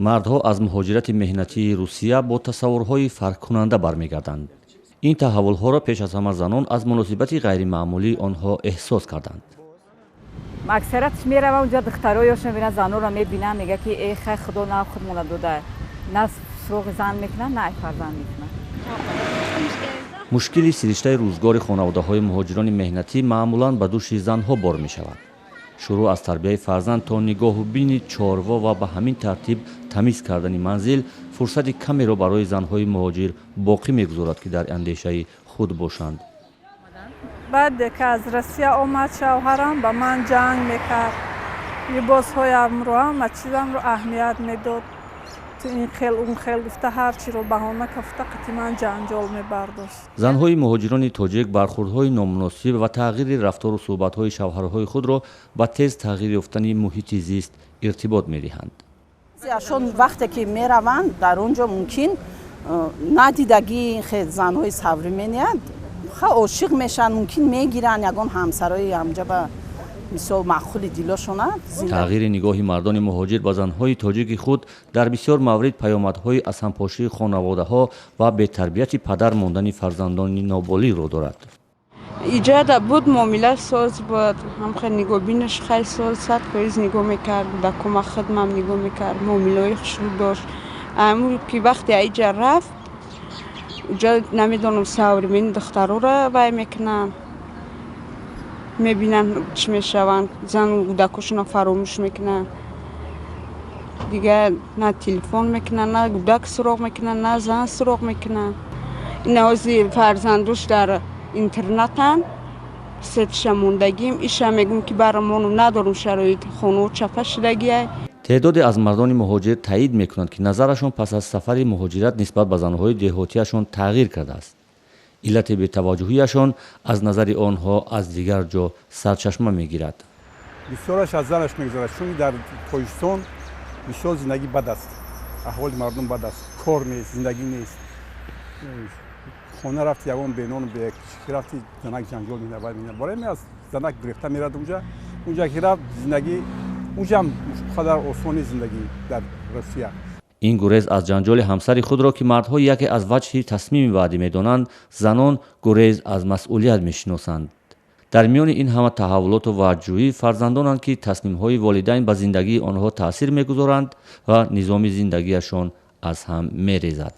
Мардҳо аз муҳоҷирати меҳнатии Русия бо тасаввурҳои фарқкунанда бармегарданд. Ин таҳаввулҳоро пеш аз ҳама занон аз муносибати ғайримаъмулии онҳо эҳсос карданд. Аксариятш мерава унҷа, духтароёшон мебинад, занонро мебинанд, мега, ки э хай, Худо на худмона дода, на суроғи зан мекунад, на фарзанд мекунад. Мушкили сириштаи рӯзгори хонаводаҳои муҳоҷирони меҳнатӣ маъмулан ба дӯши занҳо бор мешавад. Шурӯъ аз тарбияи фарзанд то нигоҳу бини чорво ва ба ҳамин тартиб тамиз кардани манзил фурсати камеро барои занҳои муҳоҷир боқӣ мегузорад, ки дар андешаи худ бошанд. Баъде ки аз Россия омад, шавҳарам ба ман ҷанг мекард, либосҳоямро, ҳама чизамро аҳамият медод. Ту ин хел, он хел гуфта, ҳар чиро баҳона кафта, қати ман ҷанҷол мебардошт. Занҳои муҳоҷирони тоҷик бархурдҳои номуносиб ва тағйири рафтору суҳбатҳои шавҳарҳои худро ба тез тағйир ёфтани муҳити зист иртибот медиҳанд. Ашон вақте ки мераванд, дар он ҷо мумкин надидагии занҳои современный ха ошиқ мешаванд, мумкин мегиранд ягон ҳамсарои ҳамҷа ба мисол маъқули дилошона. Тағйири нигоҳи мардони муҳоҷир ба занҳои тоҷики худ дар бисёр маврид паёмадҳои аз ҳампошии хонаводаҳо ва бетарбияти падар мондани фарзандони ноболиғро дорад. Иҷода буд, муомила соз буд, ҳам хел нигоҳбинаш хел соз, 100% нигоҳ мекард, дар кӯмак хидмам нигоҳ мекард, муомилаҳои хушрӯ дошт. Аму ки вақте аиҷа рафт, уҷа намедонам, современный духтарора вай мекунанд, мебинанд, чӣ мешаванд, зану кӯдакошонро фаромӯш мекунанд. Дигар на телефон мекунанд, на кӯдак суроғ мекунанд, на зан суроғ мекунанд. Ина ҳозир фарзандош дар интернатанд, сетиша мондагим. Иша мегӯм, ки барамонам надорум, шароит хонао чапа шудагиай. Теъдоде аз мардони муҳоҷир таъид мекунанд, ки назарашон пас аз сафари муҳоҷират нисбат ба занҳои деҳотияшон тағйир кардааст. Иллати бетаваҷҷӯҳияшон аз назари онҳо аз дигар ҷо сарчашма мегирад. Бисёраш аз занаш мегузарад, чунки дар Тоҷикистон бисёр зиндагӣ бад аст, аҳволи мардум бад аст, кор нест, зиндагӣ нест. Хона рафти, ягон бенону рафти, занак ҷанҷол минавад. Барои аз занак гирифта мерад унҷа. Унҷа ки рафт, зиндагӣ унҷам қадар осон нест, зиндагӣ дар Россия. Ин гурез аз ҷанҷоли ҳамсари худро, ки мардҳо яке аз ваҷҳи тасмими баъдӣ медонанд, занон гурез аз масъулият мешиносанд. Дар миёни ин ҳама таҳаввулоту ваъдҷӯӣ фарзандонанд, ки тасмимҳои волидайн ба зиндагии онҳо таъсир мегузоранд ва низоми зиндагиашон аз ҳам мерезад.